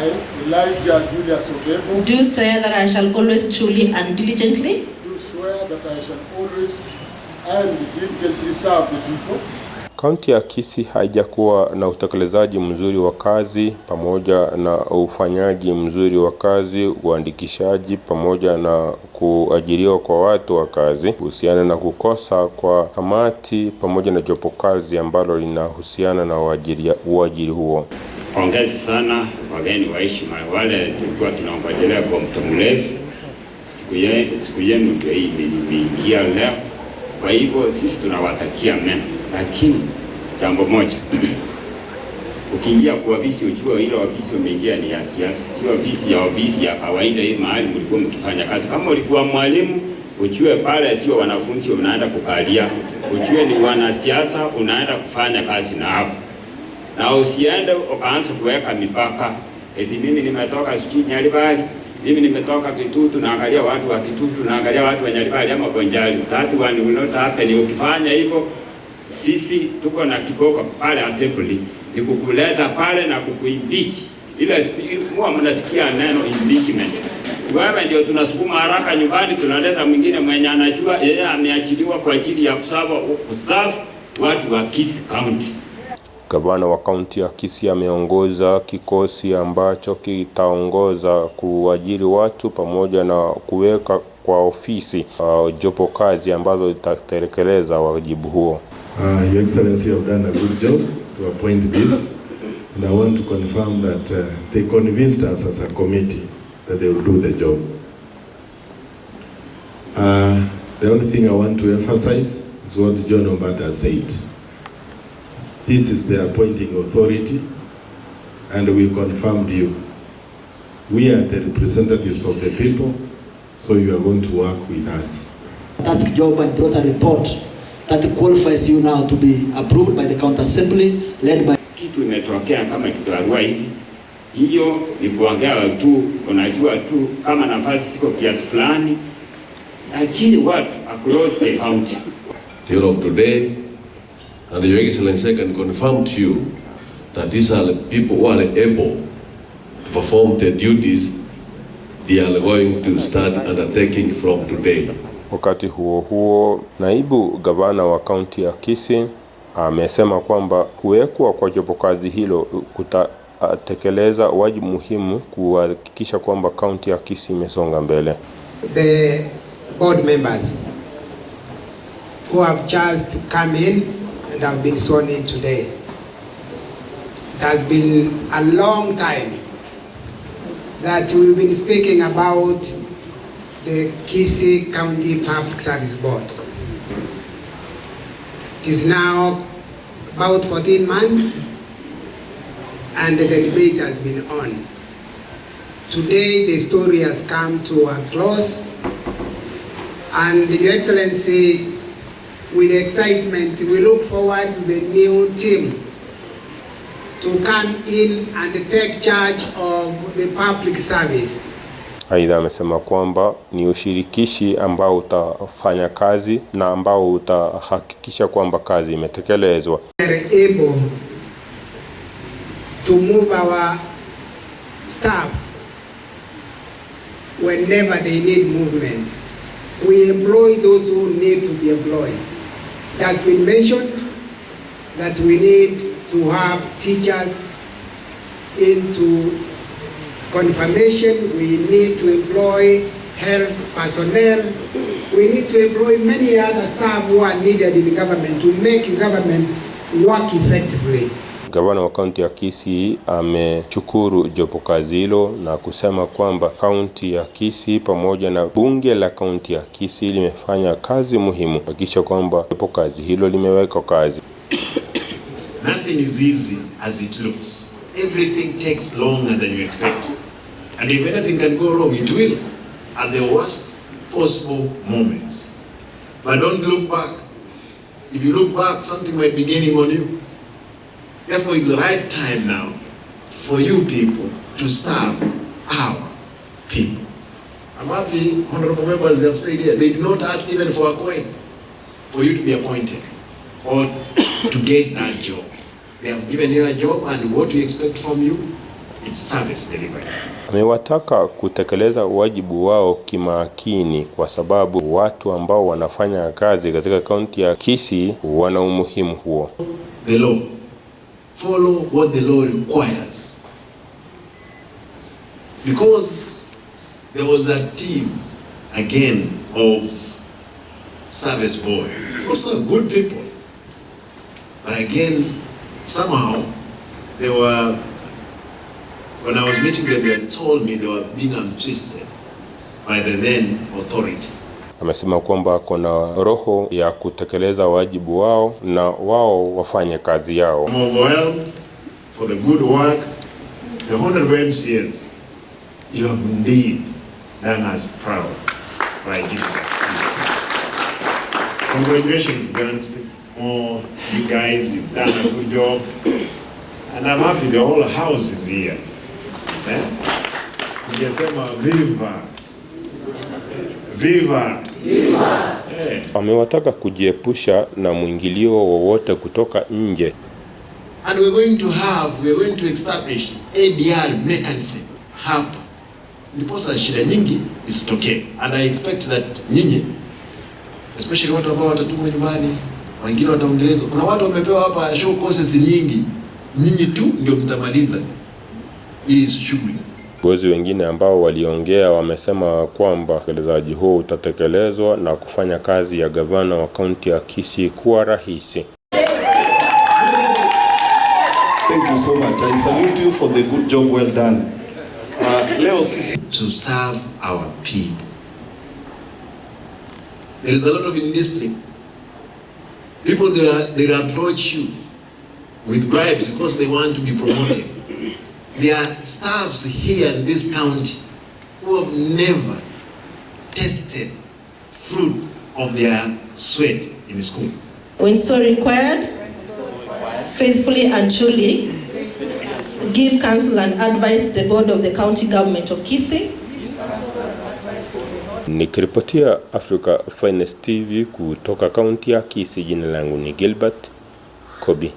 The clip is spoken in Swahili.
I, Elijah Julius Ogebo, do swear that I shall always truly and diligently do swear that I shall always and diligently serve the people. Kaunti ya Kisii haijakuwa na utekelezaji mzuri wa kazi pamoja na ufanyaji mzuri wa kazi, uandikishaji pamoja na kuajiriwa kwa watu wa kazi, kuhusiana na kukosa kwa kamati pamoja na jopo kazi ambalo linahusiana na uajiri huo. Pongezi sana wageni wa heshima wale tulikuwa tunaongojelea kwa muda mrefu. Siku yenu ndio hii imeingia leo. Kwa hivyo sisi tunawatakia mema, lakini jambo moja, ukiingia kwa ofisi ujue ile ofisi umeingia ni ya siasa, si ofisi ya kawaida hii mahali mlikuwa mkifanya kazi. Kama ulikuwa mwalimu, ujue pale sio wanafunzi unaenda kukalia, ujue ni wanasiasa unaenda kufanya kazi na hapo na usiende ukaanza kuweka mipaka eti mimi nimetoka sijui Nyaribari, mimi nimetoka Kitutu, naangalia watu wa Kitutu, naangalia watu wa Nyaribari ama Bonchari. That one will not happen. Ukifanya hivyo, sisi tuko na kiboko pale assembly, ni kukuleta pale na kukuimpeach. Ile huwa mnasikia neno impeachment. Wewe ndio tunasukuma haraka nyumbani, tunaleta mwingine mwenye anajua yeye ameachiliwa kwa ajili ya kuserve watu wa Kisii County. Gavana wa kaunti ya Kisii ameongoza kikosi ambacho kitaongoza kuajiri watu pamoja na kuweka kwa ofisi jopo kazi ambazo litatekeleza wajibu huo. Your Excellency, you have done a good job to appoint this, and I want to confirm that they convinced us as a committee that they will do the job. The only thing I want to emphasize is what John Obata said. This is the appointing authority, and we confirmed you. We are the representatives of the people, so you are going to work with us. Fantastic job and brought a report that qualifies you now to be approved by the county assembly led by Kitu imetokea kama kibarua hivi, hiyo ni kuongea tu. Unajua tu kama nafasi siko kiasi fulani, ajiri watu across the county. The of today, and Your Excellency, I can confirm to you that these are the people who are able to perform the duties they are going to start undertaking from today. Wakati huo huo, naibu gavana wa kaunti ya Kisii amesema kwamba kuwekwa kwa jopo kazi hilo kutatekeleza wajibu muhimu kuhakikisha kwamba kaunti ya Kisii imesonga mbele. The board members who have just come in and have been sworn in today. It has been a long time that we've been speaking about the Kisii County Public Service Board. It is now about 14 months and the debate has been on. Today the story has come to a close, and Your Excellency, with excitement, we look forward to the new team to come in and take charge of the public service. Aidha, amesema kwamba ni ushirikishi ambao utafanya kazi na ambao utahakikisha kwamba kazi imetekelezwa. We are able to move our staff whenever they need movement. We employ those who need to be employed. It has been mentioned that we need to have teachers into confirmation, we need to employ health personnel, we need to employ many other staff who are needed in government to make government work effectively. Gavana wa kaunti ya Kisii ameshukuru jopo kazi hilo na kusema kwamba kaunti ya Kisii pamoja na bunge la kaunti ya Kisii limefanya kazi muhimu kuhakikisha kwamba jopo kazi hilo limewekwa kazi. Nothing is easy as it looks. Everything takes longer than you expect. And if anything can go wrong, it will at the worst possible moments. But don't look back. If you look back, something might be gaining on you. Therefore, it's the right time now for you people to serve our people. I'm happy, honorable members, they have said here, they did not ask even for a coin for you to be appointed or to get that job. They have given you a job, and what we expect from you It's service delivery. Amewataka kutekeleza wajibu wao kimakini kwa sababu watu ambao wanafanya kazi katika kaunti ya Kisii wana umuhimu huo. The law. Follow what the law requires. Because there was a team, again, of service board, also good people. But again, somehow, they were, when I was meeting them, they told me they were being untwisted by the then authority. Amesema kwamba kuna roho ya kutekeleza wajibu wao na wao wafanye kazi yao. I'm overwhelmed for the good work. The honorable MCAs, you have indeed done us proud by giving us this. Congratulations, Gans. More, you guys, you've done a good job. And I'm happy the whole house is here. Eh? Ningesema viva. Viva. Viva. Eh. Amewataka kujiepusha na mwingilio wowote kutoka nje. And we're going to establish ADR mechanism hapa. Ndiposa shida nyingi isitokee. And I expect that nyinyi, especially watu ambao watatumwa nyumbani, wengine wataongelezwa. Kuna watu wamepewa hapa show courses nyingi. Nyinyi tu ndio mtamaliza hii shughuli. Viongozi wengine ambao waliongea wamesema kwamba utekelezaji huo utatekelezwa na kufanya kazi ya gavana wa kaunti ya Kisii kuwa rahisi. Thank you so much. I salute you for the good job well done. Leo sisi to serve our people. There is a lot of indiscipline. People, they approach you with bribes because they want to be promoted. There are staffs here in this county who have never tasted fruit of their sweat in school. When so required, faithfully and truly, give counsel and advice to the board of the county government of Kisii. Nikiripotia Africa Finest TV kutoka kaunti ya Kisii, jina langu ni Gilbert Kobi.